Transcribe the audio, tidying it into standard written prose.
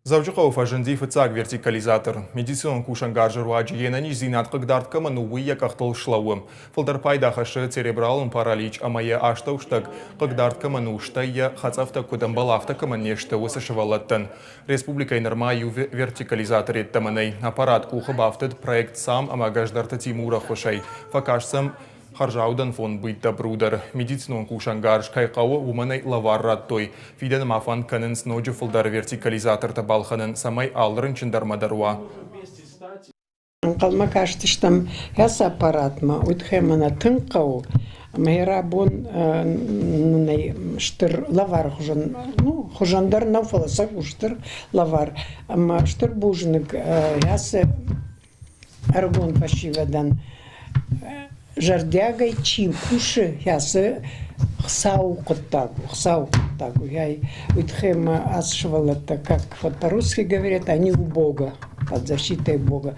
Дзӕуджыхъӕуы фӕзынди фыццаг вертикализатор. Медицинон кусӕнгарзы руаджы йе нӕниздзинад хъыгдард кӕмӕн у, уый йӕ къӕхтыл слӕууы. Фылдӕр пайда хӕссы церебралон паралич ӕмӕ йӕ астӕустӕг хъыгдард кӕмӕн у, стӕй йӕ хӕцъӕфтӕ куыд ӕмбӕлы, афтӕ кӕмӕн не сты, уыцы сывӕллӕттӕн. Республикӕйы нырма иу вертикализатор йеддӕмӕ нӕй. Аппарат къухы бафтыд проект САМ ӕмӕ Гӕздӕрты Тимуры ӕххуысӕй. Фӕкаст сӕм Хӕрзаудӕн фонд Быть добру дӕр медицинон кусӕнгарз кӕй хъӕуы, уымӕн ӕй лӕвар радтой. Фидӕны ма фӕнд кӕнынц ноджы фылдӕр вертикализатортӕ балхӕнын, цӕмӕй алы рынчындӕрмӕ дӕр уа. Ӕнхъӕлмӕ кастыстӕм ацы аппаратмӕ, уый тыххӕй мӕ нӕ тынг хъӕуы. Ӕмӕ йӕ рабон нын ӕй стыр лӕвар хуызӕн, ну, хуызӕн дӕр нӕу, фӕлӕ цӕг у стыр лӕвар. Ӕмӕ стыр бузныг ацы ӕрыгон фӕсивӕдӕн зӕрдиагӕй чи кусы, кӕцы Хуыцауы хъуыддаг у, Хуыцауы хъуыддаг у. Уый тыххӕй ма ацы сывӕллӕттӕ, как вот по-русски говорят, они у Бога, под защитой Бога.